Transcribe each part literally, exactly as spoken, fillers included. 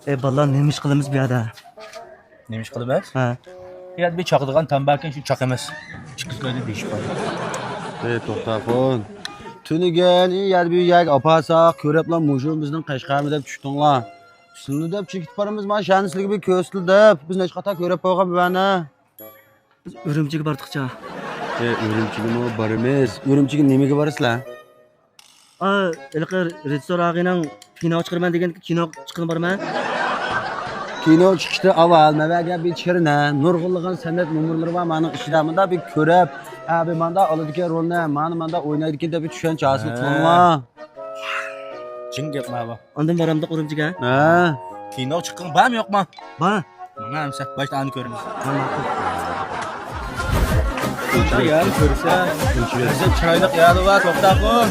ئەي بالىلار، نېمە ئىش قىلىمىز بۇ يەردە؟ نېمە ئىش قىلىمىز؟ ھە. يا بىر چاقىدىغان تامباكا، شۇ چاق ئەمەس. ئىككى كىلو دېيىشىپ قويدى. ئەي توختاخۇن، تۈنۈگۈن يەنە بىر يەرگە ئاپارساق، كۆرۈپلا مۇشۇ بىزنىڭ قەشقەرمۇ دەپ چۈشتۈڭلار. سىلىنى دەپ چېكىتىپ بارىمىز، مانا شەنى سىلىگە بىر كۆرسىتىلدى دەپ. بىز نەچچە قېتىم كۆرۈپ بولغان بۇ يەرنى. بىز ئۈرۈمچىگە باردۇقچە. ئەي ئۈرۈمچىگىمۇ بارىمىز. ئۈرۈمچىگە نېمىگە بارىسىلەر؟ ئا، ھېلىقى رېژىسسور ئاغىنىڭ كىنو چىقىرىمەن دېگەن كىنو چىققىلى بارىمەن. كىنو چىقىشتا ئاۋۋال مەۋەگە بىر چىرنە، نۇرغۇنلىغان سەنئەت نومۇرلىرى بار مانىڭ ئىچىدە. مۇندا بىر كۆرۈپ، ئا، بىر ماندا ئالىدىكەن رولنى، مانا ماندا ئوينايدىكەن دەپ بىر چۈشەنچە ھاسىل قىلىڭلار. جىڭ گەپ ماۋۇ. ئاندىن بارامدۇق ئۈرۈمچىگە. ھە. كىنو چىققىڭ بارمۇ يوقمۇ؟ بار. ماڭا ئەمسە باشتا ئانى كۆرىمىز. يەنى كۆرسە، ئەجەب چىرايلىق يەرى بار، توختاخۇن.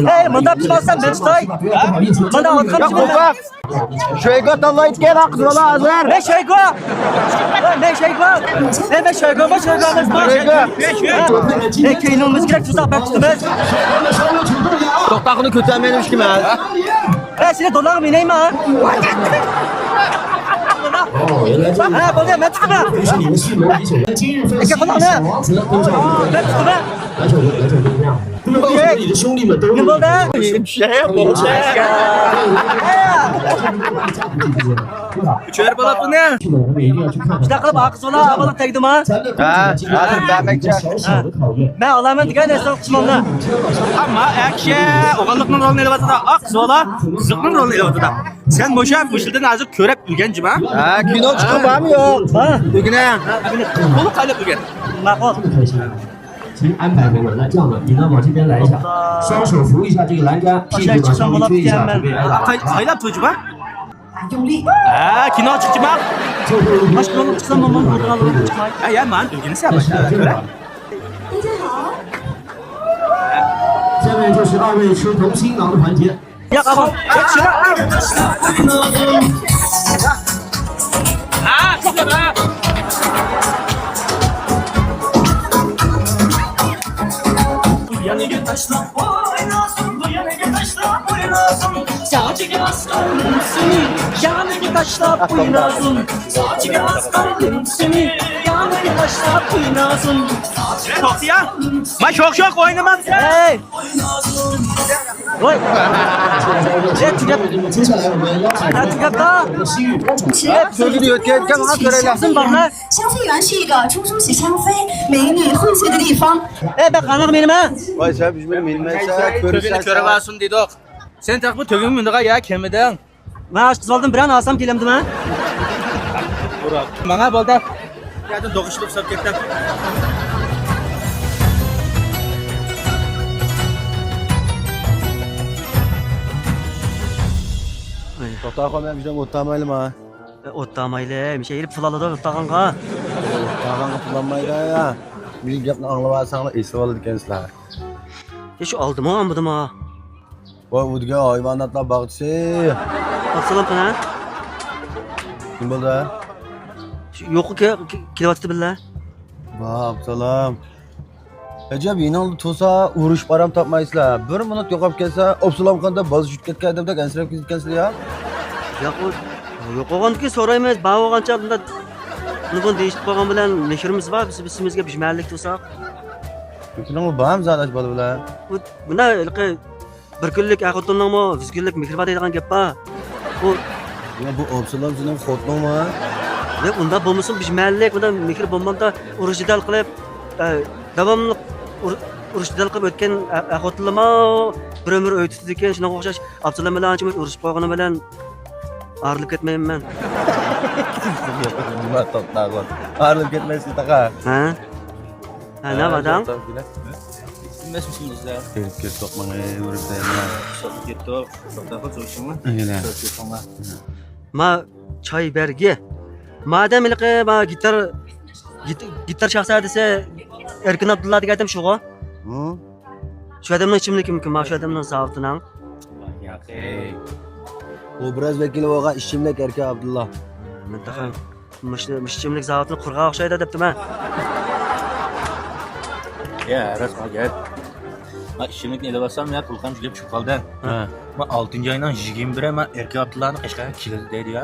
ئەي، مۇنداق تۇتماسام مەن تۇتاي. مانا ئاتقان شۆيگۇ تاللايدىكەن ھە قىز بالا ھازىر. مەن شۆيگۇ. مەن، مەن شۆيگۇ، مەن شۆيگۇ ئەمەسمۇ. شۆيگۇ. ئەي، كىيىنىڭىز كېرەك تۇرساق بەك تۇتىمىز. توختاخۇنى كۆتەرمەيلى ئىككىمىز. ئەي، سېنى دولارغا مىنەيمەن. ھە، بولدى، مەن تۇتىمەن. ئەكە قۇلاقنى. مەن تۇتىمەن. 为什么你的兄弟们都 نېمە بولدى؟ چۈشەر بولاتتىنى. شۇنداق قىلىپ ئاقىز بالا ئاۋۋال تەگدىما؟ ھە، ھازىر بەرمەكچى. مەن ئالامەن دېگەن ئەسلى قىسمىڭنى. ئەمما ئەكشە ئوغۇللۇقنىڭ رولىنى ئېلىۋاتىدۇ، ئاقىز بالا قىزىقنىڭ رولىنى ئېلىۋاتىدۇ. سەن مۇشۇ مۇشۇلدىن ھازىر كۆرۈپ ئۆگەنچىما؟ ھە، كىنو چىققىن بارمۇ يوق؟ ھە. ئۆگىنە. تولۇق قايلاپ ئۆگەن. ماقۇل. 先安排人了，来这样的，你呢往这边来一下，双手扶一下这个栏杆，屁股呢稍微撅一下，准备挨打。 قايلاپ تۇرجۇما؟ 用力。 ھە، كىنو چىقچىما؟ باشقىلارنىڭ چىقسا مامان ئۇرغانلىرىنى چىقماي. ھە، يا، مانا ئۆگىنىسە باشقىلار. 大家好。下面就是二位吃同心囊的环节。 ياق، ئاغا. يانىغا تاشلاپ ئويناسۇن، بۇ يانىغا تاشلاپ ئويناسۇن. ساچىگە ئاسقان سېنى يانىغا تاشلاپ ئويناسۇن. ساچىگە ئاسقان سېنى يانىغا تاشلاپ ئويناسۇن. توختىيا. ما شوق شوق ئوينىمامسەن. ھەي. ۋاي. يا تۈگەپ. يا تۈگەپ دا. يا تۈگەپ. 消费园是一个出租洗香氛、美女荟萃的地方。 ئەي، بەك قانداق مېنىمەن؟ ۋاي، سەن بىز مېنى مېنىمەيسەن، كۆرۈشەن. تۆگىنى كۆرۈۋالسۇن دېدۇق. سەن تېخىمۇ تۆگىمۇ مىندىغا يا كەمىدىڭ. مەن ئاچ قىز بولدۇم، بىرەر ئالسام كېلەمدىمەن؟ ماڭا بولدى. يەردىن دوقۇشلۇق ساپ كەتتىم. توختاخۇن، مەن بىردەم ئولتۇرمايلىما؟ ئولتۇرمايلى، مۇشۇ يەرگە پۇل ئالىدۇ ئولتۇرغانغا. ئولتۇرغانغا پۇل ئالمايدۇ يا. بىر گەپنى ئاڭلىۋالساڭلار ئېسىۋالىدىكەنسىلەر. يا شۇ ئالدىمۇ، ئالمىدىمۇ؟ ۋاي، ئۇ دېگەن ھايۋاناتلار باغچىسى. ئابسالام قانا؟ نېمە بولدى؟ شۇ يوققا كېلىۋاتىدۇ بىللە. ۋاي ئابسالام. ئەجەب، يېنىڭدا تۇرسا ئۇرۇشۇپ ئارام تاپمايسىلەر. بىر مىنۇت يوقاپ كەتسە، ئابسالام قانداق بالىسى چۈشۈپ كەتكەن دەپ ئەنسىرەپ كېتىدىكەنسىلەر يا. ياق، ئۇ يوق بولغاندىن كېيىن سورايمىز، بار بولغانچە بۇنداق بۇنى بۇنى دېيىشىپ قويغان بىلەن مېھرىمىز بار، بىز بىز سىمىزگە بىز مەھەللىدە تۇرساق. مېھرىڭ بارمۇ زادى ئاشۇ بالا بىلەن؟ بۇ، بۇنداق ھېلىقى بىر كۈنلۈك ئەر خوتۇننىڭمۇ يۈز كۈنلۈك مېھرى بار دەيدىغان گەپ بار. بۇ يا بۇ ئابسالام سېنىڭ خوتۇنۇڭمۇ؟ ياق، ئۇنداق بولمىسۇن، بىز مەھەللىلىك بۇنداق مېھىر بولمامدا ئۇرۇش جېدەل قىلىپ، ئە، داۋاملىق ئۇر-، ئۇرۇش جېدەل قىلىپ ئۆتكەن ئە-، ئەر خوتۇنلارمۇ بىر ئۆمۈر ئۆي تۇتىدىكەن، شۇنىڭغا ئوخشاش ئابسالام بىلەن ئانچە مۇنچە ئۇرۇشۇپ قالغىنى بىلەن ئايرىلىپ كەتمەيمەن. نېمە توختاغۇ؟ ئايرىلىپ كەتمەيسىز تاقا. ھە؟ ھە، نېمە دەڭ؟ ئەمەس مۇشۇ ئىزلار. كىرىپ كەتتۇق، ماڭا ئۆرۈپ تەگمە. سوقۇپ كەتتۇق. توختاپ قوي، سوقۇشۇڭلار. ئەنە. سوقۇشۇڭلار. ما چاي بەرگى. مادەم ھېلىقى ما گىتار، گىت-، گىتار شاخسا دېسە، ئەركىن ئابدۇللا دېگەن ئادەم شۇغۇ؟ ھە؟ شۇ ئادەمنىڭ ئىچىملىكىمىكىن، ما شۇ ئادەمنىڭ زاۋۇتىنىڭ. ياقەي. ئوبراز ۋەكىلى بولغان ئىچىملىك ئەركىن ئابدۇللا. مەن تېخى مۇشۇ، مۇشۇ ئىچىملىك زاۋۇتىنى قۇرغان ئوخشايدۇ دەپتىمەن. يا، راست گەپ. ما ئىچىملىكنى ئېلىۋالسام، يا، پۇلخان جۈگەپ چىقىپ قالدى. ھە. ما ئالتىنچى ئاينىڭ يىگىرمە بىرى ما ئەركىن ئابدۇللانىڭ قەشقەرگە كېلىدۇ دەيدۇ يا.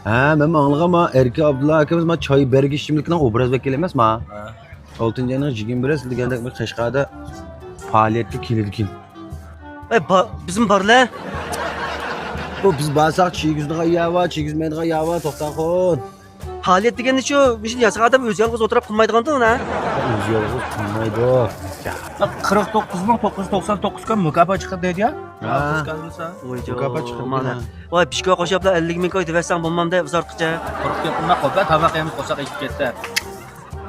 ھە، مەنمۇ ئاڭلىغان، ما ئەركىن ئابدۇللا ئاكىمىز ما چاي بەرگى ئىچىملىكنىڭ ئوبراز ۋەكىلى ئەمەسما؟ ھە. ئالتىنچى ئاينىڭ يىگىرمە بىرى سىز دېگەندەك بىر قەشقەردە پائالىيەتكە كېلىدىكەن. ئەي، با-، بىزمۇ بارلە. بۇ بىز بارساق چىگىزىدىغان يەر بار، چىگىزمەيدىغان يەر بار، توختاخۇن. پائالىيەت دېگەننىچۇ، مۇشۇنى ياسىغان ئادەم ئۆزى يالغۇز ئولتۇرۇپ قىلمايدىغاندۇ، نە؟ ئۆزى يالغۇز قىلمايدۇ. قىرىق توققۇز مىڭ توققۇز يۈز توقسان توققۇز كوي مۇكاپات چىقىدۇ دەيدۇ يا. ھە. ۋاي، مۇكاپات چىقىدۇ مانا. ۋاي، بىشكە قوشۇپلا ئەللىك مىڭ كوي دېۋەتسەڭ بولمامدۇ ئۇزارتقۇچە. قۇرۇق گەپ قىلما، قوپە، تاماق يەيمىز، قورساق ئېچىپ كەتسە.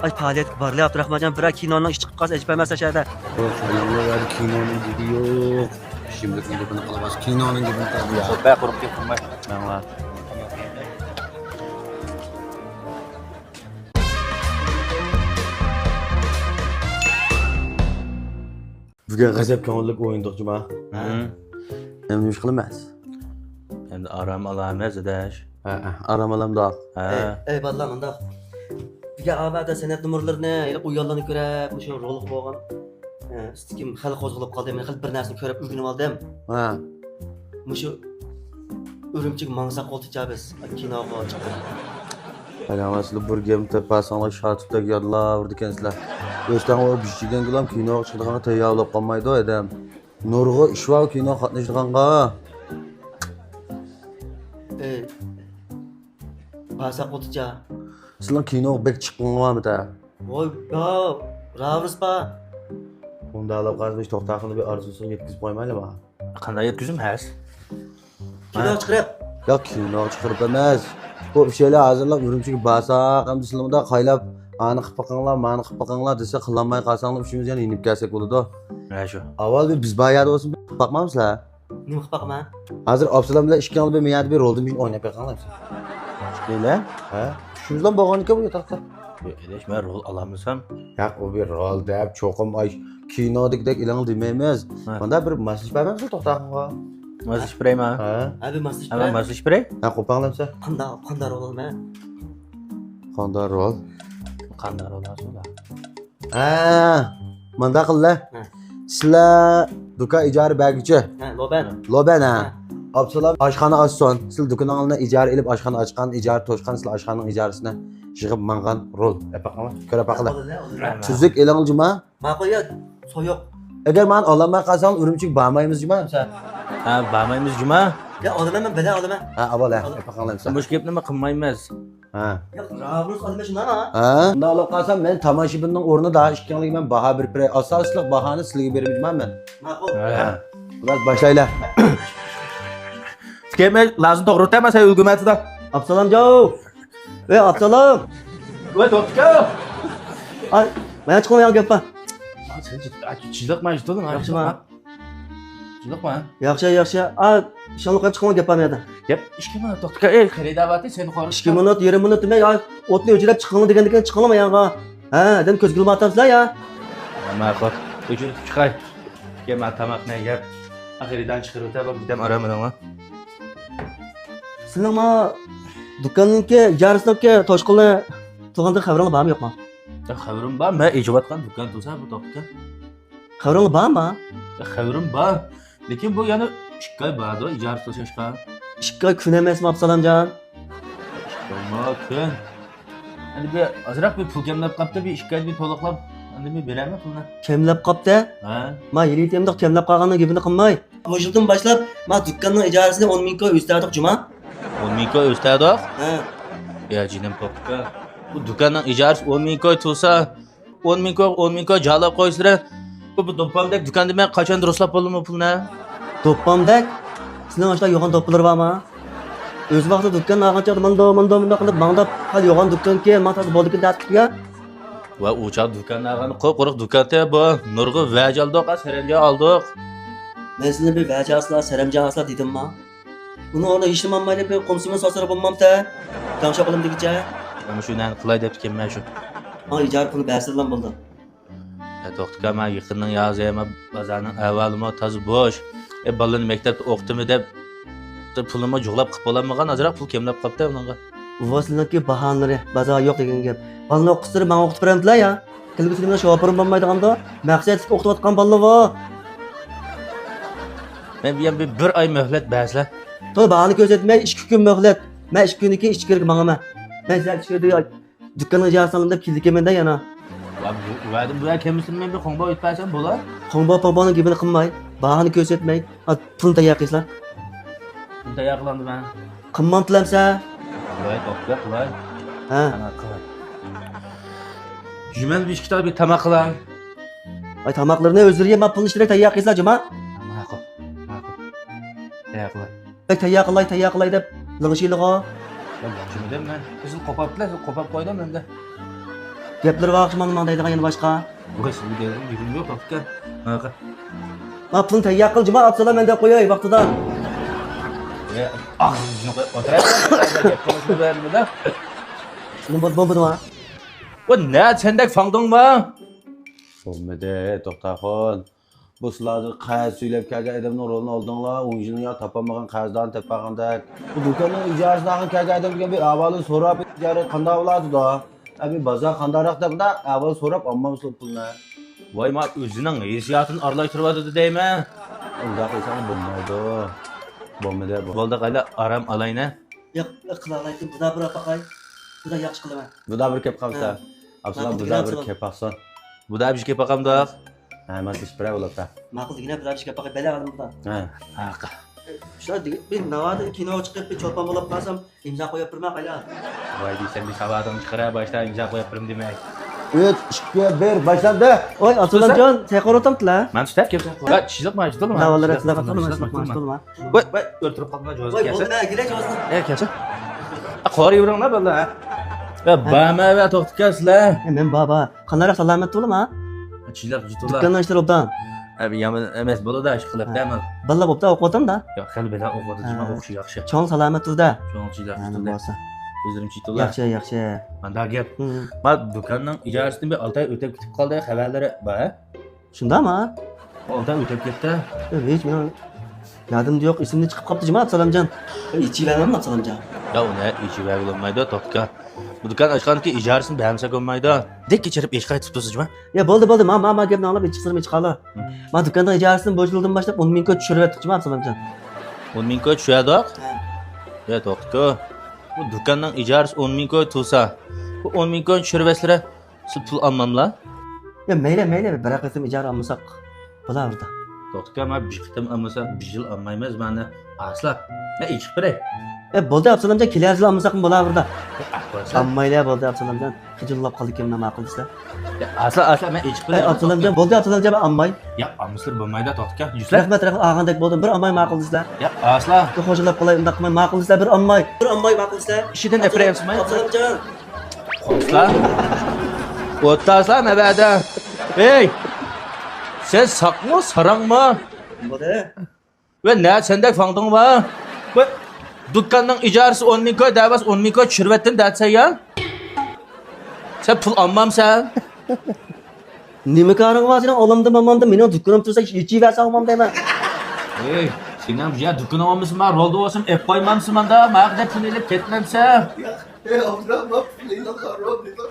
ئاي، پائالىيەتكە بارلى، ئابدۇراخمانجان، بىرەر كىنونىڭ ئىشى چىقىپ قالسا ئەجەب ئەمەس ئاشۇ يەردە. يوق، ئۇياڭلار، يەردە كىنونىڭ گېپى يوق. ئىچىملىكنىڭ گېپىنى قىلىۋاتىسىز، كىنونىڭ گېپىنى قىلىۋاتىسىز. يوق، بە، قۇرۇق گەپ قىلماي. ماڭا. بۈگۈن غەزەپ كۆڭۈللۈك ئوينىدۇق جۇما. ھە. ئەمدى نېمە ئىش قىلىمىز؟ ئەمدى ئارام ئالامىز ئاداش. ھە، ھە، ئارام ئالامدۇق. ھە. ئەي، ئەي بالىلار، مۇنداق. بۈگۈن ئاۋادا سەنئەت نومۇرلىرىنى، ھېلىقى ئۇيانلارنى كۆرۈپ، مۇشۇ رولغا بولغان، ئە، ئىستىكىم خېلى قوزغىلىپ قالدى. مەن خېلى بىر نەرسىنى كۆرۈپ ئۆگىنىپ ئالدىم. ھە. مۇشۇ ئۈرۈمچىگە ماڭساق بولدىچە بىز كىنوغا چىققىلى. ئەگەر سىلەر بىر گەپنى تېپىۋالساڭلار، شاتۇتتەك يادلاۋېرىدىكەنسىلەر. ئۆستەڭ ئۇ بىشىگەنگىلام كىنوغا چىقىدىغانغا تەييار بولۇپ قالمايدۇ ئادەم. نۇرغۇن ئىش بار كىنوغا قاتنىشىدىغانغا. ئەي، بارساق بولدىچە. سىلەرنىڭ كىنوغا بەك چىققىڭىز بارمىدى؟ ۋاي، ياق، راۋىرىس بار. ئۇنداق قىلىپ قالسا، بىز توختاخانىدا بىر ئارزۇسىنى يەتكۈزۈپ قويمايلىما؟ قانداق يەتكۈزىمىز؟ كىنو چىقىرىپ. ياق، كىنو چىقىرىپ ئەمەس. بۇ ئۈچەيلەن ھازىرلاپ ئۈرۈمچىگە بارساق، ئەمدى سىلەرمۇ خايلاپ، ئانى قىلىپ بېقىڭلار، مانى قىلىپ بېقىڭلار دېسە، قىلالماي قالساڭلار، ئۈچىمىز يەنە يېنىپ كەلسەك بولىدۇ. ھە، شۇ. ئاۋۋال بىر بىز بار يەردە بولسۇن، بىر باقمامسىلەر؟ نېمە قىلىپ باقىمەن؟ ھازىر ئابسالام بىلەن ئىككىڭلار بىر مەيەردە بىر رولدىن بىرنى ئويناپ بېقىڭلار. ئىككىيلەن؟ ھە؟ ئۈچىمىزلا بولغانىكەن بۇ ياتاقتا. ياق، ئاداش، مەن رول ئالالمىسام. ياق، ئۇ بىر رول دەپ چوقۇم ئاي كىنودىكىدەك ئېلىڭ دېمەيمىز. ھە. مۇنداق بىر ماسلىشىپ بەرمەمسىز توختاخانغا؟ ماسلىشىپ بېرەيمۇ؟ ھە. ھە، بىر ماسلىشىپ ھە، مەن بېرەي. ماسلىشىپ بېرەي. ھە، قوپاڭلامسە؟ قانداق، قانداق رول ئالىمەن؟ قانداق رول؟ قانداق رول ئالسۇن؟ ھە، مۇنداق قىللا. ھە. سىلەر دۇكان ئىجارە بەرگۈچى. ھە، لوبەن. لوبەن، ھە. ھە. ئابسالام ئاشخانا ئاچسۇن. سىلەر دۇكىنىڭلارنى ئىجارە ئېلىپ، ئاشخانا ئاچقان، ئىجارە توشقان، سىلەر ئاشخانىنىڭ ئىجارىسىنى يىغىپ ماڭغان رول. ئەپەقىڭلار. كۆرۈپ باقىلا. بولدى، بولدى. تۈزۈك ئېلىڭلار جۇما. ماقۇل، يا، سويۇق. ئەگەر مانا ئالالماي قالساڭ، ئۈرۈمچىگە بارمايمىز جۇما، دېسە. ھە، بارمايمىز جۇما. يا، ئالىمەن مەن، بەلە ئالىمەن. ھە، ئاۋال، ھە، ئالىمەن. ئەپەقىڭلار. مۇشۇ گەپنىمۇ قىلمايمىز. ھە. يا، راۋۇرۇس ئالىمەن شۇنداقمۇ؟ ھە. شۇنداق بولۇپ قالسا، مەن تاماشىبىننىڭ ئورنىدا ئىككىڭلارغا مەن باھا بېرىپ بېرەي. ئاساسلىق باھانى سىلەرگە بېرىمەن مەن. ماقۇل. ھە. بىراز باشلايلى. كېمە لازىم توغرا ئۆتەمەن سەن ئۆلگۈمەتىدە. ئابسالامجان. ئەي، ئابسالام. ۋەي، توختىكا. ئاي، مانا چىقىڭ، يا گەپ بار. سەن چىلىقما، ياخشىما؟ چىلىقما. ياخشى، ياخشى. ئا، ئىشىڭنى قويۇپ چىقىڭ، گەپ بار مەيەردە. گەپ ئىككى مىنۇت، توختىكا. ئەي، خېرىدار بارتى، سېنى قورقۇتۇپ. ئىككى مىنۇت، يېرىم مىنۇت دېمەي، ئا، ئوتنى ئۆچۈرۈپ چىقىڭ دېگەندىكىن چىقىڭلار مايانغا. ھە، ئادەم كۆزگە ئىلمايتامسىلەر يا؟ ماقۇل. ئۆچۈرۈپ چىقاي. كېيىن مانا تاماقنى يەپ، خېرىدارنى چىقىرىۋېتەي، بولۇپ كېتەم، ئارام ئېلىڭلار. سىلىنىڭ ما دۇكاننىڭكى ئىجارىسىنىڭكى توشقىنى تۇغاندىن خەۋىرىڭلار بارمۇ يوقمۇ؟ يا، خەۋىرىم بار، مەن ئېچىۋاتقان دۇكان تۇرسا بۇ توختىكەن. خەۋىرىڭلار بارمۇ؟ يا، خەۋىرىم بار. لېكىن بۇ يەنە ئىككى ئاي باردۇ، ئىجارىسى توشۇشقا. ئىككى ئاي كۈن ئەمەسمۇ، ئابسالامجان؟ ئىككى ئايمۇ كۈن. ئەمدى بىر ئازراق بىر پۇل كەملەپ قاپتۇ، بىر ئىككى ئايدا بىر تولۇقلاپ، ئەمدى بىر بېرەرمەن پۇلنى. كەملەپ قاپتۇ؟ ھە. ما ھېلى يېتەمدۇق كەملەپ قالغاننىڭ گېپىنى قىلماي. مۇشۇ يىلدىن باشلاپ، ما دۇكاننىڭ ئىجارىسىنى ئون مىڭ كوي ئۆستۈردۇق جۇما. ئون مىڭ كوي ئۆستۈردۇق؟ ھە. يا جېنىم توختىكا. بۇ دۇكاننىڭ ئىجارىسى ئون مىڭ كوي تۇرسا، ئون مىڭ كوي، ئون مىڭ كوي جالاپ قويسىلەر. بۇ، بۇ دوپپامدەك دۇكاندا مەن قاچان رۇسلاپ بولدۇم بۇ پۇلنى؟ دوپپامدەك؟ سېنىڭ ئاشۇنداق يوغان دوپپىلىرىڭ بارمۇ؟ ئۆز ۋاقتىدا دۇكان ئالغان چاغدا مانداق، مانداق، مۇنداق قىلىپ ماڭداپ، ھال يوغان دۇكانكەن، ماڭا تازا بولدىكەن دەپ تۇتۇپ يا. ۋە ئۇ چاغ دۇكان ئالغان قۇپقۇرۇق دۇكان ئىدى بۇ. نۇرغۇن ۋەج ئالدۇق، سەرەمجان ئالدۇق. مەن سىزنى بىر ۋەج ئالسىلا، سەرەمجان ئالسىلا دېدىمما؟ ئۇنىڭ ئورنىدا ھېچنېمە ئالمايلى، بىر قۇم سېمىز سالسىلا بولمامتى؟ تەڭشەپ قالىمدىكىچە. مەن شۇ نەنى قىلاي دەپتىكەنمەن شۇ. ئاڭ ئىجارە پۇلى بەرسىلا بولدى. ئە، توختىكا، مەن يېقىننىڭ يازى، ئەمما بازارنىڭ ئەھۋالىمۇ تازا بوش. ئە، بالىنى مەكتەپتە ئوقۇتىمەن دەپ، پۇلىمۇ جۇغلاپ قىلىپ بولالمىغان، ئازراق پۇل كەملەپ قاپتۇ ئۇنىڭغا. ئۇ سىلىنىڭكى باھانىلىرى، بازار يوق دېگەن گەپ. بالىنى ئوقۇتسىلى ماڭا ئوقۇتۇپ بېرەمدىلە يا؟ كەلگۈسىدە مېنىڭ شوپۇرۇم بولمايدىغاندۇ؟ مەقسەتلىك ئوقۇتۇۋاتقان بالىلىۋۇ. مەن بۇ يەنە بىر، بىر ئاي مۆھلەت بەرسىلە. توي باھانە كۆرسەتمەي، ئىككى كۈن مۆھلەت. مەن ئىككى كۈندىن كېيىن ئىچكىرىگە ماڭىمەن. مەن سىلەر ئىچكىرىدە دۇكاننىڭ ئىجارىسىنى ئالىمەن دەپ كېلىدىكەنمەن-دە يەنە. ۋە بۇ، ۋەدە بۇ يەر كەلمىسىمۇ مەن بىر قوڭباق ئېيتىپ بەرسەم بولا؟ قوڭباق پوڭباقنىڭ گېپىنى قىلماي، باھانى كۆرسەتمەي، ھا، پۇلنى تەييار قىلىسىلەر. پۇلنى تەييار قىلامدۇ مەن. قىلمامتىلەمسە؟ قىلاي، توختىلا، قىلاي. ھە. ئانا، قىلاي. جۈمەل بىر ئىككى تال بىر تاماق قىلاي. ئاي، تاماقلىرىنى ئۆزلىرى يەپ، مانا پۇلنى ئىشلىرى تەييار قىلسىلەر، جۇما. ماقۇل، ماقۇل. تەييار قىلاي. بەك تەييار قىلاي، تەييار قىلاي دەپ لىڭشىيلىغۇ. يا، لىڭشىمىدىم مەن. سىز قوپاپتىلا، سىز قوپاپ قويدۇم ئەمدى. گەپلىرى بار ئوخشىمامدۇ ماڭا دەيدىغان يەنە باشقا؟ ۋاي، سىزگە دەيدىغان گېپىم يوق، توختىكا. ماقۇل. ما پۇلنى تەييار قىل، جۇما، ئاپسالا مەن دەپ قوياي ۋاقتىدا. ئاغزىڭنى قويۇپ ئولتۇراي. گەپ قىلىشنى بەرمىدە. نېمە بولدى، بولمىدىما؟ ۋە نە سەندەك فاڭدۇڭما؟ بولمىدى، توختاخۇن. بۇ سىلەر قەرز سۈيلەپ كەلگەن ئادەمنىڭ رولىنى ئالدىڭلار، ئون يىلنى يا تاپالمىغان قەرزدارنى تېپىۋالغاندەك. بۇ دۇكاننىڭ ئىجارىسىنى ئالغىلى كەلگەن ئادەم دېگەن بىر ئەھۋالىنى سوراپ، ئىجارە قانداق بولاتىدۇ؟ ئەمدى بازار قانداقراق دەپ ئەھۋال سوراپ ئالمامسىلەر پۇلنى؟ ۋاي، ما ئۆزىنىڭ ھېسسىياتىنى ئارىلايتۇرۇۋاتىدۇ دەيمەن. ئۇنداق قىلساڭ بولمايدۇ. بولمىدى بۇ. بولدى، قايلا، ئارام ئالاينە. ياق، قىلالايتتىم، بۇدا بىر ئاپاقاي. بۇدا ياخشى قىلىمەن. بۇدا بىر كەپ قالسا. ھە. ئابسالام، بۇدا بىر كەپ قالسۇن. بۇدا بىر كەپ باقامدۇق؟ ھە، مانا ئىش بىرەر بولۇپتا. ماقۇل دېگىنە، بۇدا بىر كەپ باقاي، بەلە ئالدىم بۇدا. ھە. ھە. شۇ دېگەن، بىر ناۋادا كىنوغا چىقىپ، بىر چولپان بولاپ قالسام، ئىمزا قويۇپ بېرىمەن قايلا. ۋاي دېسەم، بىر ساۋاتىڭنى چىقىرە باشتا، ئىمزا قويۇپ بېرىم دېمەك. ئۈچ، ئىككى، بىر، باشلاندى. ۋاي، ئابسالامجان، سەن قورۇتامتىلا؟ مەن تۇتۇپ كەپسەن. ۋە چىزىق ماي تۇتۇلما. لا، ۋاللا، چىزىق ماي تۇتۇلما. ۋە، ۋە، ئۆلتۈرۈپ قالدىڭ، جوزا ۋاي، كەلسە. بولدى، مەن كېلەي، جوزا. ئە، كەلسە. ئە، قورا يۈرۈڭلار، باللا. ۋە، ھە. بارما، ۋە، توختىكەن سىلەر. ئە، مەن بار، بار. قانداقراق، سالامەت بولۇڭ، ھە؟ چىللاپ يېتىۋلا. دۇكاننىڭ ئىشلىرى ئوبدان؟ ئە، يامان ئەمەس، بولىدۇ، ئىش قىلىپ، ھە. دەمە. باللا بوپتا، ئوقۇۋاتامدا؟ ياق، خېلى بەلەن ئوقۇۋاتىدۇ، ھە. جۇما ئوقۇشى ياخشى. چوڭ سالامەت تۇردا. چوڭ چىللاپ ھە، يېتىۋلا. بولسا. ئۆزلىرىم چىتىۋلا. ياخشى، ياخشى. مانداق گەپ. ھە. ما دۇكاننىڭ ئىجارىسىنى بىر ئالتە ئاي ئۆتەپ كېتىپ قالدى، خەۋەرلىرى بار، ھە؟ شۇنداقمۇ؟ ئالتە ئاي ئۆتەپ كەتتى. ياق، ھېچ مېنىڭ يادىمدا يوق، ئېسىمدىن چىقىپ قاپتۇ جۇما، ئابسالامجان. ئېچىۋەرمەممۇ، ئابسالامجان؟ يا، ئۇنى ئېچىۋەرگىلى بولمايدۇ، توختىكەن. بۇ دۇكان ئاچقاندىن كېيىن ئىجارىسىنى بەرمىسەك بولمايدۇ. دەك كېچىرىپ ئىشقا قايتىپ تۇرسا جۇما. يا، بولدى، بولدى، ما، ما، ما گەپنى ئاڭلاپ، ئىچ سىرىمنى ئىچقالا. ھە. ما دۇكاننىڭ ئىجارىسىنى بۇ يىلدىن باشلاپ ئون مىڭ كوي چۈشۈرۈۋەتتۇق جۇما، ئابسالامجان. ئون مىڭ كوي چۈشۈردۇق؟ ھە. يا، توختىكەن. بۇ دۇكاننىڭ ئىجارىسى ئون مىڭ كوي تۇرسا، بۇ ئون مىڭ كوينى چۈشۈرۈۋەتسىلە. سىز پۇل ئالماملا؟ يا، مەيلى، مەيلى، بىرەر قېتىم ئىجارە ئالمىساق بولار بىردە. توختىكەن، ما بىر قېتىم ئالمىساق بىر يىل ئالمايمىز، مانا ئاسلا. مەن ئېچىپ بېرەي. ئە، بولدى، ئابسالامجان، كېلەر يىلى ئالمىساقمۇ بولار بىردە. ئەھۋال سەن. ئالمايلى، بولدى، ئابسالامجان. خىجىللاپ قالدىكەن، ماقۇل دېسىلە. يا، ئاسلا، ئاسلا، مەن ئېچىپ ئەي، بېرەي. ئابسالامجان، بولدى، ئابسالامجان، مەن ئالماي. يا، ئالمىسىلەر بولمايدۇ، توختىكەن. يۈسلە. رەھمەت، رەھمەت، ئالغاندەك بولدۇم، بىر ئالماي ماقۇل دېسىلە. يا، ئاسلا. بىر خوشلاپ قالاي، ئۇنداق قىلماي، ماقۇل دېسىلە، بىر ئالماي. بىر ئالماي ماقۇل دېسىلە. ئىشىدىن ئەپرەيمسىماي. ئابسالامجان. ئوتلار. ئوتلارسىلەر نەۋەدە. ھەي! سەن ساقمۇ، ساراڭمۇ؟ بولدى. ۋە نە سەندەك فاڭدىڭ بار؟ ۋە دۇكاننىڭ ئىجارىسى ئون مىڭ كوي دەۋاس، ئون مىڭ كوي چۈشۈرۈۋەتتىم دەتسەن يا؟ سەن پۇل ئالمامسەن؟ نېمە كارىڭ بار سېنىڭ؟ ئالامدىم، ئالمامدىم، مېنىڭ دۇكىنىم تۇرسا ئېچىۋەرسەڭ بولمامدۇ دەيمەن. ھەي، سېنىڭ بۇ يەر دۇكىنىڭ بولمىسا، مانا رولدا بولسام ئېلىپ قويمامسەن ماندا؟ ماڭا دەپ پۇل ئېلىپ كەتمەمسەن؟ ياق، ئەي، ئابدۇرەھمان، پۇل ئېلىڭلار، رول دېدىم.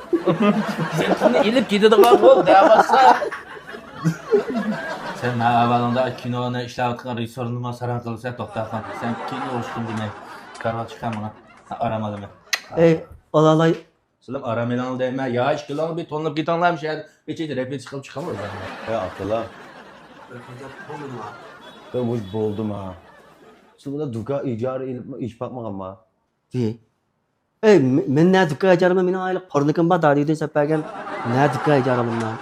سەن پۇلنى ئېلىپ كېتىدىغان رول دەۋاتسا. سەن مانا ئەھۋالىڭدا كىنونى ئىشلەۋاتقان رېژىسسورنىمۇ ساراڭ قىلىسەن، توختاخان. سەن كىنو ئوخشىتىم دېمەي، كارىۋات چىقار ماڭا. ئارام ئالىمەن. ئەي، ئالالاي. سىلەم ئارام ئېلىڭ دەيمەن. يا، ئىككىلىڭ بىر تونۇپ كېتىڭلار، مۇشۇ يەردە ئىچىدە رېپېتىتور قىلىپ چىقىڭلار ئۆزلەرنى. ھە، ئاكىلار. بولدىما؟ يا، مۇشۇ بولدىما؟ سىز بۇنى دۇكان ئىجارە ئېلىپمۇ ئىش باقمىغانما؟ ئەي، مە-، مەن نە دۇكان ئىجارە ئالىمەن، مېنىڭ ئايلىق پورنىكىم بار، دادىدىن سەپ بەرگەن. نە دۇكان ئىجارە ئالىمەن؟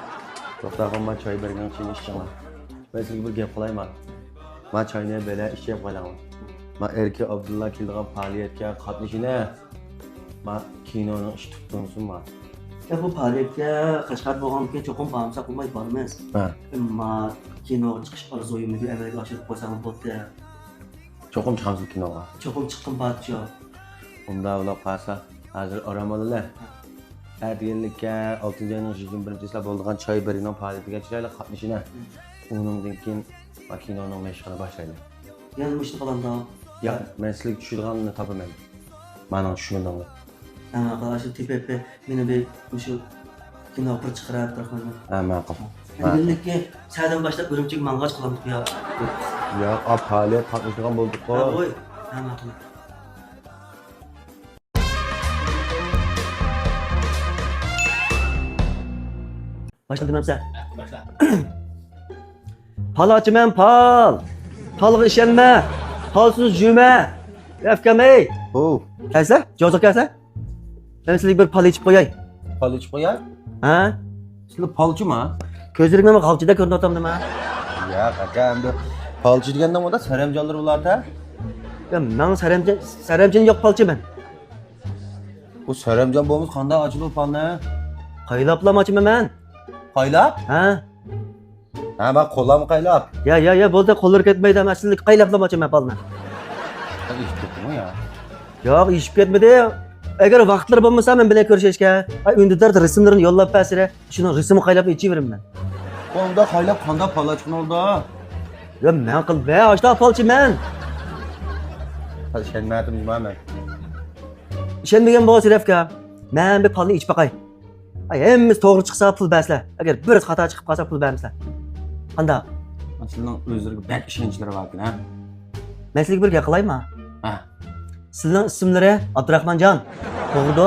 توختاخان، ما چاي بەرگىنىڭ ئۈچۈن ئىچىڭلار. مەن سىزگە بىر گەپ قىلايما؟ ما چاينى بەلە ئىچىپ قالاڭلار. ما ئەركە ئابدۇللا كېلىدىغان پائالىيەتكە قاتنىشىنە. ما كىنونىڭ ئىشى تۇتۇلسۇن ما. يا، بۇ پائالىيەتكە قەشقەر بولغاندىكىن چوقۇم بارمىساق بولمايدۇ، بارىمىز. ھە. ئەمما كىنوغا چىقىش ئارزۇيىمنى ئەمەلگە ئاشۇرۇپ قويساڭىز بولدى. چوقۇم چىقامسىز كىنوغا؟ چوقۇم چىققىن بارچۇ. ئۇنداق بولۇپ قالسا، ھازىر ئارام ئالىلى. ھە. ئەتىگەنلىككە ئالتىنچى ئاينىڭ يىگىرمە بىرىنچىسىدە بولىدىغان چاي بەرگىنىڭ پائالىيىتىگە چىرايلىق قاتنىشىلى. ھە. ئۇنىڭدىن كېيىن كىنونىڭ مەشقىنى باشلايلى. يەنە مۇشۇنى قىلامدۇ؟ ياق، مەن سىلىگە چۈشىدىغاننى تاپىمەن. مانا چۈشمىدىڭلار. ھە، ماقۇل، ئاشۇ تېپىپ، مېنى بىر مۇشۇ كىنو بىر چىقىرىپ تۇرۇڭ. ھە، ماقۇل. ماقۇل. ئەمدىلىككە سەدىن باشلاپ ئۈرۈمچىگە ماڭغاچ قىلامدۇق يا. ياق، ئا، پائالىيەت قاتنىشىدىغان بولدۇققۇ. ھە، ھوي. ھە، ماقۇل. باشلىدىم ئەمسە. باشلا. پال ئاچىمەن، پال. پالغا ئىشەنمە. پالسىز جۈمە. ئەفكەم، ئەي. ھو. كەلسە، جوزا كەلسە. مەن سىلىگە بىر پال ئېچىپ قوياي. پال ئېچىپ قوياي؟ ھە؟ سىلى پالچىما؟ كۆزلىرىڭنى غالچىدا كۆرۈنۈۋاتامدىما؟ ياق، ئاكا، ئەمدى پالچى دېگەننىڭ ئۇندا سەرەمجانلىرى بولار-تە. يا، ماڭ سەرەمجان، سەرەمجان يوق پالچى مەن. بۇ سەرەمجان بولمىسا قانداق ئاچىدۇ پالنى؟ قايلاپلا ئاچىمەن مەن. قايلاپ؟ ھە. ھە، ماڭا قولامغا قايلاپ. يا، يا، يا، بولدى، قوللىرى كەتمەيدۇ، مەن سىلىگە قايلاپلا ئاچىمەن پالنى. سەن ئېشىپ كەتتىڭمۇ يا؟ ياق، ئېشىپ كەتمىدى. ئەگەر ۋاقىتلىرى بولمىسا مەن بىلەن كۆرۈشۈشكە. ئاي، ئۈندىدار رەسىملىرىنى يوللاپ بەرسىلە، شۇنىڭ رەسىمىنى قايلاپ ئېچىۋېرىمەن. ئۇنداق قايلاپ قانداق پال ئاچقىنى بولىدۇ؟ يا، مەن قىل، مەن ئاشتا پالچى مەن. ھە، ئىشەنمەيتتىم جۇما مەن. ئىشەنمىگەن بولسا، رەفكا، مەن بىر پالنى ئېچىپ باقاي. ئاي، ھەممىسى توغرا چىقسا پۇل بەرسىلە. ئەگەر بىرسى خاتا چىقىپ قالسا پۇل بەرمىسىلە. قانداق؟ سىلىنىڭ ئۆزلىرىگە بەك ئىشەنچلىرى باركەن، ھە؟ مەن سىلىگە بىر گەپ قىلايمۇ؟ ھە. سىلىنىڭ ئىسىملىرى ئابدۇراخمانجان. توغرىدۇ؟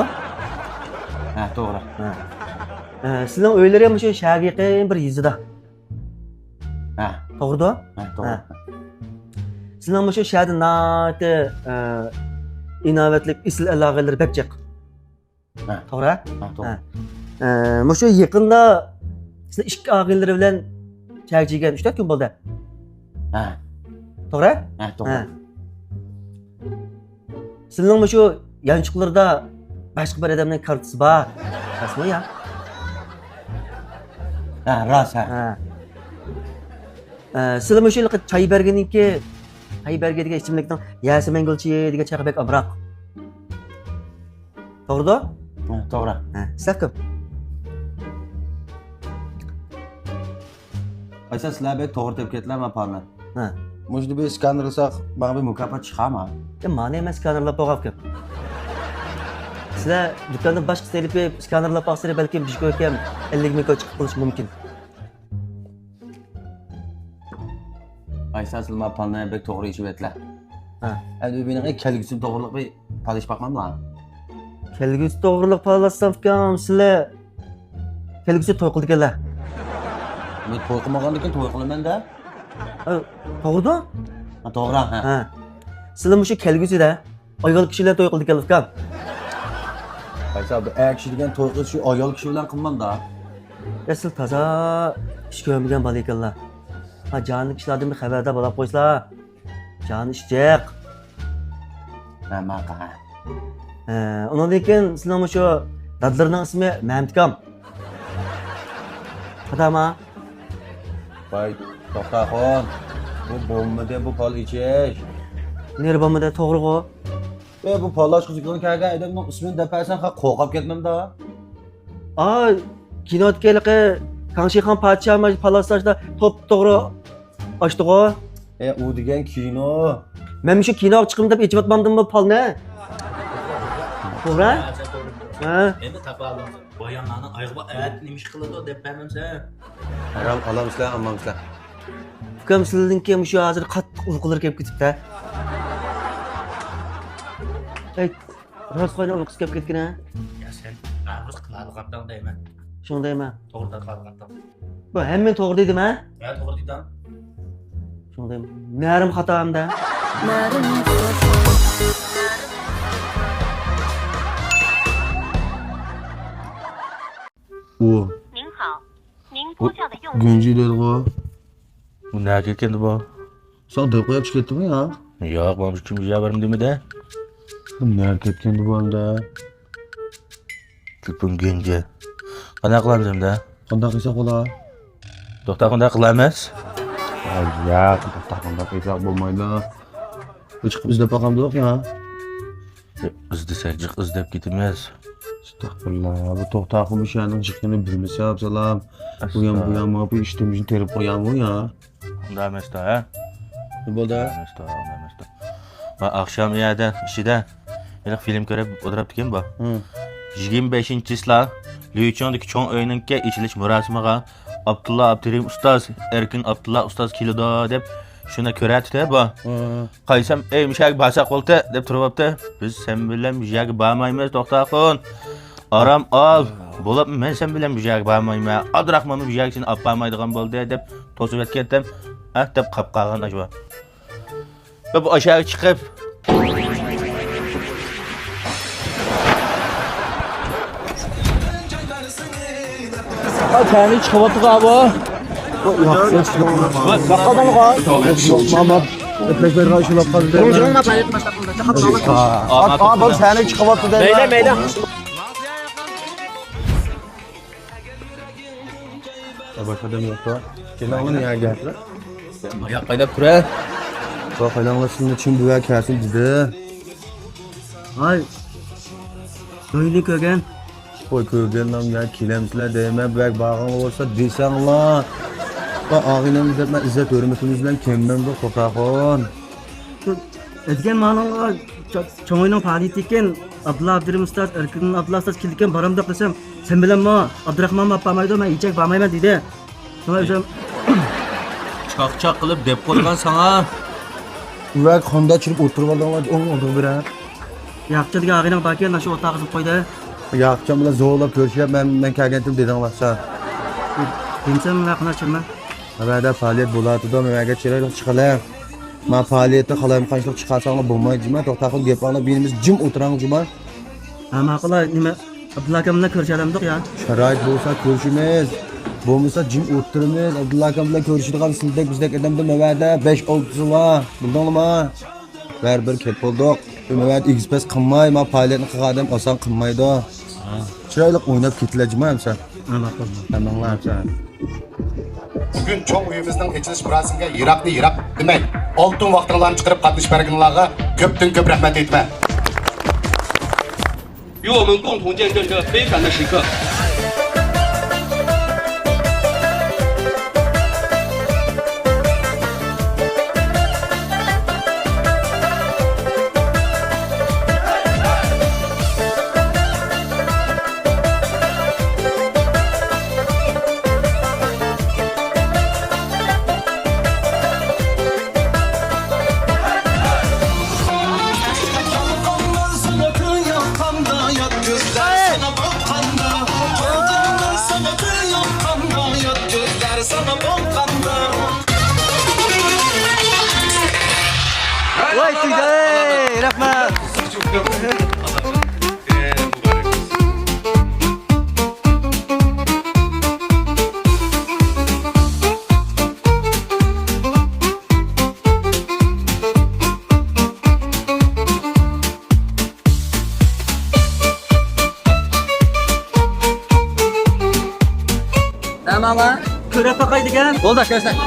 ھە، توغرا. ھە. ئە، سىلىنىڭ ئۆيلىرى مۇشۇ شەھەرگە يېقىن بىر يېزىدا. ھە. توغرىدۇ؟ ھە، توغرا. ھە. سىلىنىڭ مۇشۇ شەھەردە ناھايىتى، ئە، ئىناۋەتلىك ئېسىل ئەل-ئاغىنىلىرى بەك جىق. ھە. توغرا؟ ھە، توغرا. ھە. ئە، مۇشۇ يېقىندا سىلەر ئىككى ئاغىنىلىرى بىلەن چاي ئىچكەن ئۈچ تۆت كۈن بولدى. ھە. توغرا؟ ھە، توغرا. ھە. سىلىنىڭ مۇشۇ يانچۇقلىرىدا باشقا بىر ئادەمنىڭ كارتىسى بار. راستمۇ يا؟ ھە، راست، ھە. ھە. ئە، سىلەر مۇشۇ ھېلىقى چاي بەرگىنىڭكى، چاي بەرگى دېگەن ئىچىملىكنىڭ ياسىمەن گۈلچى دېگەن چايغا بەك ئامراق. توغرىدۇ؟ ھە، توغرا. ھە، سەكىم. ئايسا، سىلەر بەك توغرا تېپىپ كەتتىلەر ما پالنى. ھە. مۇشۇنى بىر سكانېرلىساق، ماڭا بىر مۇكاپات چىقارما؟ يا، مانا مەن سكانېرلاپ بولغانكەن. سىلەر دۇكاندىن باشقىسى ئېلىپ سكانېرلاپ باقسىلەر، بەلكىم بىر كوي كەم ئەللىك مىڭ كوي چىقىپ قېلىشى مۇمكىن. ئايسا، سىلەر ما پالنى بەك توغرا ئېچىۋەتتىلەر. ھە. ئەمدى مېنىڭ كەلگۈسىم توغرىلىق بىر پال ئېچىپ باقماملا؟ كەلگۈسى توغرىلىق پال ئاچسام ئۇكام، سىلەر كەلگۈسى توي قىلىدىكەنلەر. مەن توي قىلمىغاندىكىن توي قىلىمەن-دە. ئە، توغرىدۇ؟ ھە، توغرا، ھە. ھە. سىلەر مۇشۇ كەلگۈسىدە ئايال كىشى بىلەن توي قىلىدىكەنلەر ئۇكام. ئايسا، بۇ ئەر كىشى دېگەن توي قىلىش شۇ ئايال كىشى بىلەن قىلمامدا. يا، سىلەر تازا ئىش كۆرمىگەن بالا ئىكەنلەر. ھە، جانلىق ئىشلاردىن بىر خەۋەردار بولاپ قويسىلا. جان ئىشچىق. ھە، ماقا. ھە، ئۇنىڭدىن كېيىن سىلىنىڭ مۇشۇ دادىلىرىنىڭ ئىسمى مەمتىكام. خاتاما؟ ۋاي، توختاخۇن. بۇ بولمىدى، بۇ پال ئېچىش. نېرى بولمىدى، توغرىغۇ. ئە، بۇ پال ئاچقۇسى كەلگەن ئادەمنىڭ ئىسمىنى دەپ بەرسەڭ، خەق قورقۇپ كەتمەمدا؟ ئا، كىنودىكى ھېلىقى كاڭشىخان پادىشاھ پال ئاچقۇسىدا توپتوغرا ئاچتىغۇ. ئە، ئۇ دېگەن كىنو. مەن مۇشۇ كىنوغا چىقىمەن دەپ ئېچىۋاتمامدىمۇ پالنى؟ توغرا؟ ھە؟ ئەمدى تاپالدىڭ. بايانلارنىڭ ئايىغى بار ئەتە نېمە ئىش قىلىدۇ دەپ بەرمەمسەن؟ ھارام، ئالامسىلەر، ئالمامسىلەر. ئۇكام، سىلىنىڭكى مۇشۇ ھازىر قاتتىق ئۇيقۇلىرى كېلىپ كېتىپتۇ. ئەي، راست قايناق ئۇيقۇسى كەپ كەتكىنە. يا سەن بارىبىر قىلالىغانتىڭ دەيمەن. شۇڭا دەيمەن. توغرا قىلالىغانتىڭ. بۇ ھەممىنى توغرا دېدىم ھە؟ ھە، توغرا دېدىڭ. شۇڭا دەيمەن. نەرىم خاتا ھەمدە. ئۇ. گۈنجى دەيدىغۇ. بۇ نەگە كەتكەندى بۇ؟ ساڭا دەپ قويۇپ چىقىپ كەتتىمۇ يا؟ ياق، مانا بۇ كىم يا بارمۇ دېمىدى. بۇ نەگە كەتكەندى بۇ ئەمدى؟ گېپىڭ گەنجە. قانداق قىلامىز ئەمدى؟ قانداق قىلساق بولا؟ توختا قانداق قىلىمىز؟ ياق، توختا قانداق قىلساق بولمايدۇ. بىر چىقىپ ئىزدەپ باقامدۇق يا؟ ئىزدىسەك جىق ئىزدەپ كېتىمىز. ئەستەغپۇرۇللا، بۇ توختاخۇن بۇ شەھەرنىڭ جىقىنى بىلمىسە ئابسالام. بۇ يان بۇ يان ماڭا بۇ ئىشتىمىزنى تېرىپ قويامۇ يا؟ ئۇنداق ئەمەستە، ھە؟ نېمە بولدى؟ ئۇنداق ئەمەستە، ئۇنداق ئەمەستە. مانا ئاخشام يەردە ئىچىدە ھېلىقى فىلىم كۆرۈپ ئولتۇرۇپتىكەن بۇ. ھە. يىگىرمە بەشىنچى چىسلا لۈچۈڭدىكى چوڭ ئۆينىڭكى ئېچىلىش مۇراسىمىغا ئابدۇللا ئابدۇرېھىم ئۇستاز، ئەركىن ئابدۇللا ئۇستاز كېلىدۇ دەپ شۇنى كۆرەتتى بۇ. ھە. قايسام، ئەي، مۇشۇ يەرگە بارساق بولدى دەپ تۇرۇۋاپتۇ. بىز سەن بىلەن مۇشۇ يەرگە بارمايمىز، توختاخۇن. ئارام ئال. بولۇپمۇ مەن سەن بىلەن بۇ يەرگە بارمايمەن. ئابدۇراخمانمۇ بۇ يەرگە سېنى ئاپارمايدىغان بولدى دەپ توسۇۋەتكەنتىم. ئەھ دەپ قاپ قالغان ئاشۇ. ۋە بۇ ئاشۇ يەرگە چىقىپ. تەنى چىقىۋاتىدۇ ئابا. ياققا بارغان. ماما. ئۆتمەك بەرگەن شۇلاپ قالدى. ئابا تەنى چىقىۋاتىدۇ. مەيلى، مەيلى. باشقا ئادەم يوقتا؟ كېلىڭلار يەرگە. ياق، قايداپ تۇرە. بۇ قايلاڭلار سىزنى چىن بۈۋە كەلسۇن دېدى. ھاي، ئۆينى كۆرگەن. ۋاي، كۆرگەنلەم يا كېلەمسىلەر دەيمەن، بەك بارغانغا بولسا دېسەڭلار. ۋاي، ئاغىنەمنى دەپ مەن ئىززەت ھۆرمىتىمىز بىلەن كەلمەمدۇق، توختاخۇن. ئەتىگەن ماڭىڭلار، چوڭ ئۆينىڭ پائالىيىتى ئىكەن، ئابدۇللا ئابدۇرېھىم ئۇستاز، ئەركىن ئابدۇللا ئۇستاز كېلىدىكەن، بارامدۇق دېسەم، سەن بىلەنمۇ ئابدۇراخمانمۇ ئاپارمايدۇ، مەن ھېچ يەرگە بارمايمەن دېدى. شۇڭا ئۆزۈم چاقچاق قىلىپ دەپ قويغان ساڭا. ئۇۋاق خوندا چىرىپ ئولتۇرۇۋالدىڭلار، ئوڭ ئولتۇرۇپ بېرە. ياقچى دېگەن ئاغىنەڭ باركەن، شۇ ئوتاققا قىزىپ قويدى. ياقچان بىلەن زورلاپ كۆرۈشۈپ، مەن، مەن كەلگەنتىم دېدىڭلارچە. دېمىسەم، مەن قانداق چىقىمەن؟ مەۋەدە پائالىيەت بولاتىدۇ، مەۋەگە چىرايلىق چىقىلە. ما پائالىيەتتە قالايمىقانچىلىق چىقارساڭلار بولمايدۇ جۇما، توختاخۇن گەپ ئاڭلاپ بېرىمىز، جىم ئولتۇراڭ جۇما. ھە، ماقۇل، نېمە، ئابدۇللا ئاكام بىلەن كۆرۈشەلەمدۇق يا؟ شارائىت بولسا كۆرۈشىمىز، بولمىسا جىم ئولتۇرىمىز، ئابدۇللا ئاكام بىلەن كۆرۈشىدىغان سىزدەك بىزدەك ئادەمدە مەۋەدە بەش ئالتىسى بار، بىلدىڭلىما؟ بەرىبىر كەپ بولدۇق. مەۋەدە ئېگىز پەس قىلماي، ما پائالىيەتنى قىلغان ئادەم ئاسان قىلمايدۇ. چىرايلىق ئويناپ كېتىلە جۇما ئەمسە. ھە، ماقۇل. ھەممىڭلار ئەمسە. بۈگۈن چوڭ ئۆيىمىزنىڭ ئېچىلىش مۇراسىمىگە يىراقنى يىراق دېمەي، ئالتۇن ۋاقتىڭلارنى چىقىرىپ قاتنىشىپ بەرگىنىڭلارغا كۆپتىن كۆپ رەھمەت ئېيتىمەن. 与我们共同见证这悲惨的时刻。 ۋاي، تۈگدەي، رەھمەت. نەماڭا؟ كۆرۈپ باقاي دېگەن. بولدى، كەلسەك.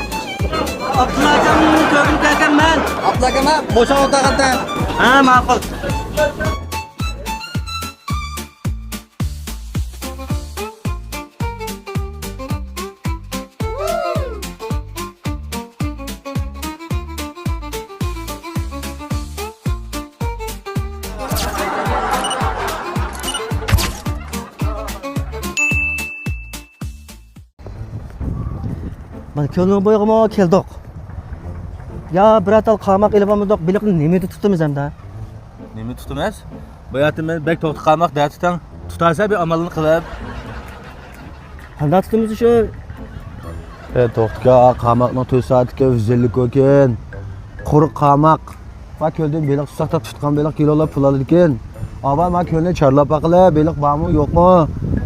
ئابدۇللا ئاكامنى كۆرگۈم كەلگەن مەن. ئابدۇللا ئاكام، بوشاپ ئولتۇرغانتىم. ھە، ماقۇل. مانا كۆلنىڭ بويىغىمۇ كەلدۇق. يا بىرەر تال قاماق ئېلىپ ئالمىدۇق، بېلىقنى نېمىدە تۇتىمىز ئەمدى؟ نېمە تۇتىمىز؟ باياتىن مەن بەك توختى قاماق دەتتىڭ. تۇتارسەن بىر ئامالنى قىلىپ. قانداق تۇتىمىز شۇ؟ ئە، توختىكا، قاماقنىڭ تۆت سائەتلىكى ئۈزۈللۈك ئىكەن. قۇرۇق قاماق. ما كۆلدىن بېلىق تۇتساق، تۇتقان بېلىق كىلولاپ پۇل ئالىدىكەن. ئاۋا، ما كۆلنى چارلاپ باقىلى، بېلىق بارمۇ، يوقمۇ؟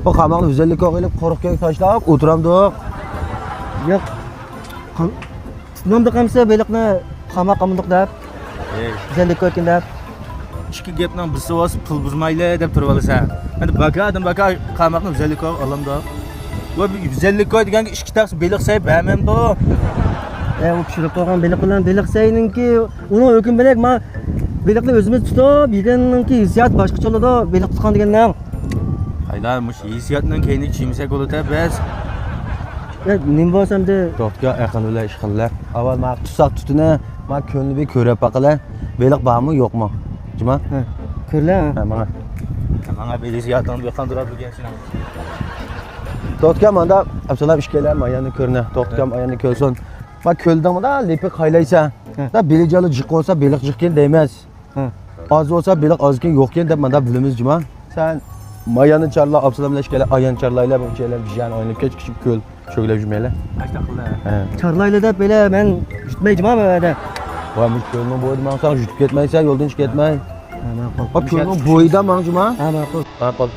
بۇ قاماقنى ئۈزۈللۈك ئېلىپ، قۇرۇق كۆيۈك تاشلاپ ئولتۇرامدۇق. ياق. قام-، تۇتمامدۇق ئەمسە بېلىقنى قاماق قىلمىدۇق دەپ. ئېي. ئۈزۈللۈك ئىكەن دەپ. ئىككى گەپنىڭ بىرسى بولسا پۇل بۇرمايلى دەپ تۇرۇۋالىسەن. ئەمدى باكا ئادەم باكا قاماقنى يۈز ئەللىك كوي ئالامدۇ؟ ۋە يۈز ئەللىك كوي دېگەنگە ئىككى تەخسە بېلىق سېلىپ بەرمەمدۇ؟ ئە، ئۇ پىشۇرۇپ قويغان بېلىق بىلەن بېلىق سەينىڭكى، ئۇنىڭ ھۆكمى بىلەك، ما بېلىقنى ئۆزىمىز تۇتۇپ يېگەننىڭكى ھېسسىياتى باشقىچە بولىدۇ، بېلىق تۇتقان دېگەننىڭ. قايلا، مۇشۇ ھېسسىياتنىڭ كەينىگە چۈشمىسەك بولىدۇ بەس. ئە، نېمە بولسا ئەمدى؟ توختىغا ئەقىل بىلەن ئىش قىللا. ئاۋۋال ما تۇتساق تۇتىنى، ما كۆلنى بىر كۆرۈپ باقىلى. بېلىق بارمۇ، يوقمۇ؟ جۇما؟ ھە، كۆرلە. ھە، ماڭا. ماڭا بىر ھېسسىياتىڭنى بىر قاندۇرۇپ بىرگەنسىنىڭ. توختىغا ماندا ئابسالام ئىككىيلەن ماياننى كۆرۈنە. توختىغا ماياننى كۆرسۇن. ما كۆلدىڭ مانا لېپى قايلايسەن. ھە. دا بېلىق جالى جىق بولسا بېلىق جىقكىن دەيمەز. ھە. ئاز بولسا بېلىق ئازكەن يوقكەن دەپ مانا بىلىمىز جۇما. سەن ماياننى چارلا، ئابسالام بىلەن ئىككىيلەن ئايان چارلايلا، بۇ ئىككىيلەن بىجان ئويناپ كەچ كىچىك كۆل چۆگىلەپ جۈمەيلى. ھە. چارلايلا دەپ بىلە مەن جۈتمەي جۇما بۇ يەردە. ۋاي مۇشۇ كۆلنىڭ بويىدا ماڭساڭ جۈتۈپ كەتمەيسەن، يولدىن چىقىپ كەتمەي. ھە، ماقۇل. ۋاي كۆلنىڭ بويىدا ماڭ جۇما. ھە، ماقۇل. ماقۇل.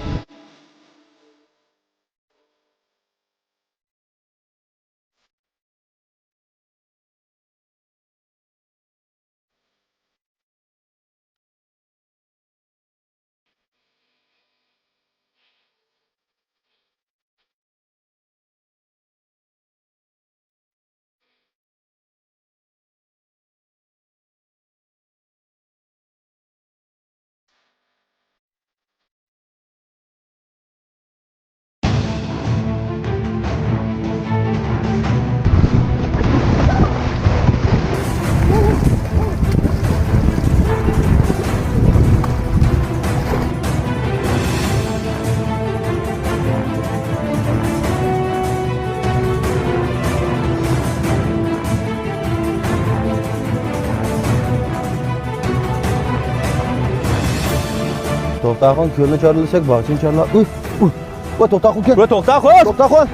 توختاخۇن، كۆلنى چارلىساق، باغچىنى چارلا. ئۇي، ئۇي. ۋە توختاخۇن كەل. ۋە توختاخۇن. توختاخۇن.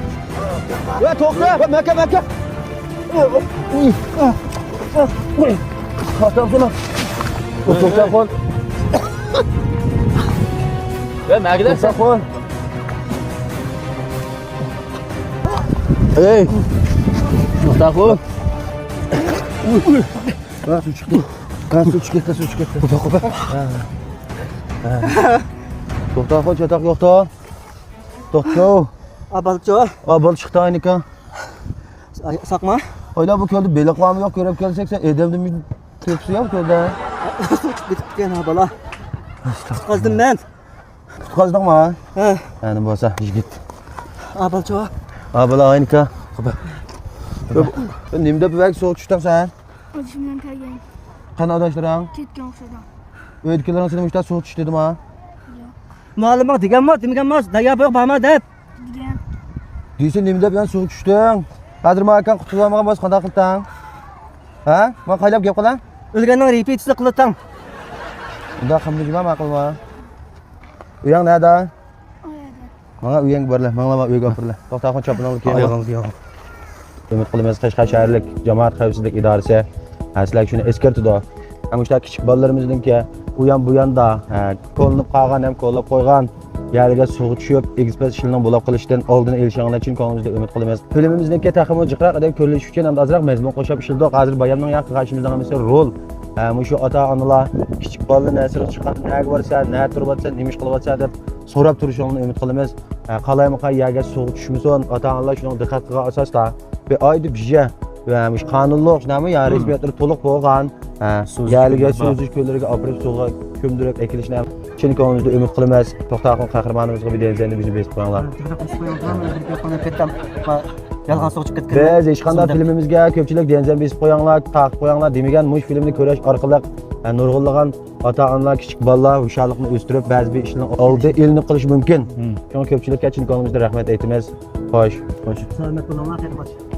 ۋە توختا. ۋە مەكە، مەكە. ئۇي. ئۇي. ئاتامسىنا. ۋە توختاخۇن. ۋە مەگىلەر. توختاخۇن. ئەي. توختاخۇن. ۋە سۇ چىقتى. ھە، سۇ چىقىپ كەتتى، سۇ چىقىپ كەتتى. قوپا، قوپا. ھە. ھە. توختا، قوي، چاتاق يوقتا. توختا. ئابالچۇ. ئابال چىقتى ئاينىكا. ساقما. ئويلا بۇ كۆلدە بېلىق بارمۇ يوق كۆرۈپ كەلسەك، سەن ئادەمدىن تۆپسى يوق كۆلدە. سۇ چىقىپ كەتكەن ئابالا. قۇتقازدىم مەن. قۇتقازدىڭمۇ؟ ھە. ئەنە بولسا، يىگىت. ئابالچۇ. ئابالا ئاينىكا. قوپا. نېمە دەپ بەك سوغۇق چۈشتۈڭ سەن؟ ئادىشىم بىلەن كەلگەن. قانداق ئاداشلىرىڭ؟ كەتكەن ئوخشايدۇ. ئۆيدىكىلىرىڭ سېنى مۇشۇنداق سوغۇق چۈش دېدىما؟ ياق. مۇئەللىمىڭ دېگەنمۇ، دېمىگەنمۇ، دەريا بويىغا بارما دەپ؟ دېگەن. دېسە نېمە دەپ يەنە سوغۇق چۈشتۈڭ؟ ھازىر ماڭا ئاكاڭ قۇتۇلالمىغان بولسا قانداق قىلتىڭ؟ ھە؟ ماڭا قايلاپ گەپ قىلە؟ ئۆلگەننىڭ رېپېتىتسىنى قىلىۋېتىڭ. ئۇنداق قىلمىجىما، ماقۇلما؟ ئۆيۈڭ نەدە؟ ئۇ يەردە. ماڭا ئۆيۈڭگە بارلا، ماڭلا ماڭا ئۆيگە ئاپىرىلا. توختاخۇن چاپىنىڭنى كىيىڭ. ئايىغىڭنى كىيىڭ. ئۈمىد قىلىمىز، قەشقەر شەھەرلىك جامائەت خەۋپسىزلىك ئىدارىسى، ھە، سىلەرگە شۇنى ئەسكەرتىدۇ. ھەم مۇشۇنداق كىچىك بالىلىرىمىزنىڭكى ئۇ يان بۇ ياندا، ھە، كولىنىپ قالغان ھەم كولاپ قويغان يەرلەرگە سۇغا چۈشۈپ، ئېگىز پەس ئىشلىرىنىڭ بولۇپ قېلىشىدىن ئالدىنى ئېلىشىڭلار ئۈچۈن كۆڭلىمىزدە ئۈمىد قىلىمىز. فىلىمىمىزنىڭكى تېخىمۇ جىقراق ئىدىيە كۆرۈلۈشى ئۈچۈن ھەمدە ئازراق مەزمۇن قوشۇپ ئىشلىدۇق. ھازىر بايامنىڭ ياققا قارشىمىزنىڭ ھەممىسى رول. ھە، مۇشۇ ئاتا-ئانىلار كىچىك بالىنى نەسىرغا چىققاندا نەگە بارىسەن، نە تۇرۇۋاتىسەن، نېمە ئىش قىلىۋاتىسەن دەپ سوراپ تۇرۇشۇڭلارنى ئۈمىد قىلىمىز. ھە، قالايمىقان يەرگە سۇغا چۈشمىسۇن. ئاتا-ئانىلار شۇنىڭغا دىققەت قىلغان ئاساستا بىر ئايدا بىر يەر ۋە مۇشۇ قانۇنلۇق، شۇنداقمۇ؟ يا رەسمىيەتلىرى تولۇق بولغان، ھە، يەرلىكى سۇ ئۈزۈش كۆللىرىگە ئاپىرىپ سۇغا كۆمدۈرۈپ ئەكېلىشنى چىن كۆڭلىمىزدىن ئۈمىد قىلىمىز. توختاخۇن قەھرىمانىمىزغا بىر دېنىزەننى بىزنى بېسىپ قويۇڭلار. يالغان سۇغا چىقىپ كەتكەن. بىز ھېچقانداق فىلىمىمىزگە كۆپچىلىك دېنىزەن بېسىپ قويۇڭلار، تاقىپ قويۇڭلار دېمىگەن. مۇشۇ فىلىمنى كۆرۈش ئارقىلىق، ھە، نۇرغۇنلىغان ئاتا-ئانىلار، كىچىك بالىلار ھوشيارلىقنى ئۆستۈرۈپ، بەزى بىر ئىشلارنىڭ ئالدى ئېلىنىپ قېلىشى مۇمكىن. شۇڭا كۆپچىلىككە چىن كۆڭلىمىزدىن رەھمەت ئېيتىمىز. خوش. خوش. سالامەت بولۇڭلار، خەير خوش.